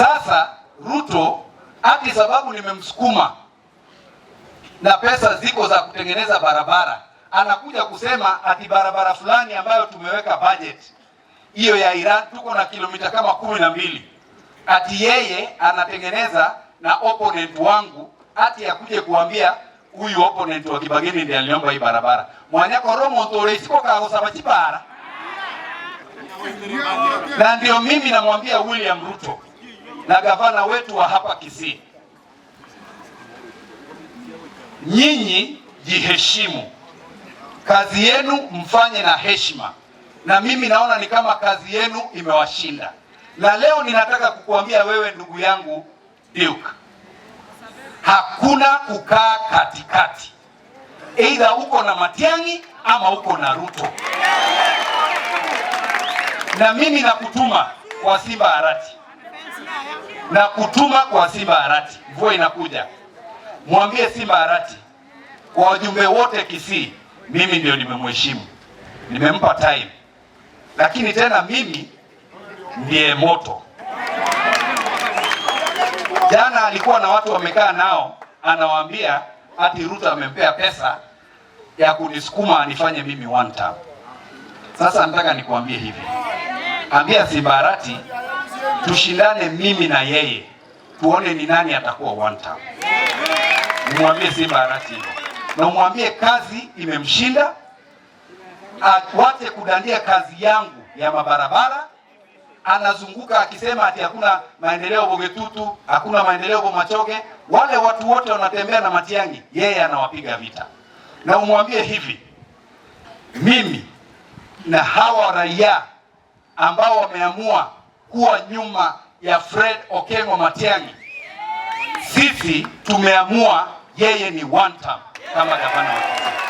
Sasa Ruto ati sababu nimemsukuma na pesa ziko za kutengeneza barabara, anakuja kusema ati barabara fulani ambayo tumeweka budget hiyo ya Iran, tuko na kilomita kama 12, ati yeye anatengeneza na opponent wangu, ati akuje kuambia huyu opponent wa Kibageni ndiye aliomba hii barabara. Mwanyako romo ntore isiko kagosaba chibara. Na ndio mimi namwambia William Ruto na gavana wetu wa hapa Kisii, nyinyi jiheshimu, kazi yenu mfanye na heshima, na mimi naona ni kama kazi yenu imewashinda. Na leo ninataka kukuambia wewe ndugu yangu Duke, hakuna kukaa katikati, either uko na Matiang'i ama uko na Ruto. Na mimi nakutuma kwa Simba Arati, nakutuma kwa Simba Arati, mvua inakuja, mwambie Simba Arati kwa wajumbe wote Kisii, mimi ndio nimemheshimu, nimempa time, lakini tena mimi ndiye moto. Jana alikuwa na watu wamekaa nao, anawaambia ati Ruto amempea pesa ya kunisukuma anifanye mimi one term. Sasa nataka nikuambie hivi, ambia Simba Arati tushindane mimi na yeye, tuone ni nani atakuwa one term. Mwambie Simba Arati hivyo, na umwambie kazi imemshinda, awache kudandia kazi yangu ya mabarabara. Anazunguka akisema ati hakuna maendeleo Bogetutu, hakuna maendeleo Bomachoge. Wale watu wote wanatembea na Matiang'i, yeye anawapiga vita. Na umwambie hivi, mimi na hawa raia ambao wameamua kuwa nyuma ya Fred Okengo Matiang'i, sisi tumeamua yeye ni one term kama gavana wa Kisii.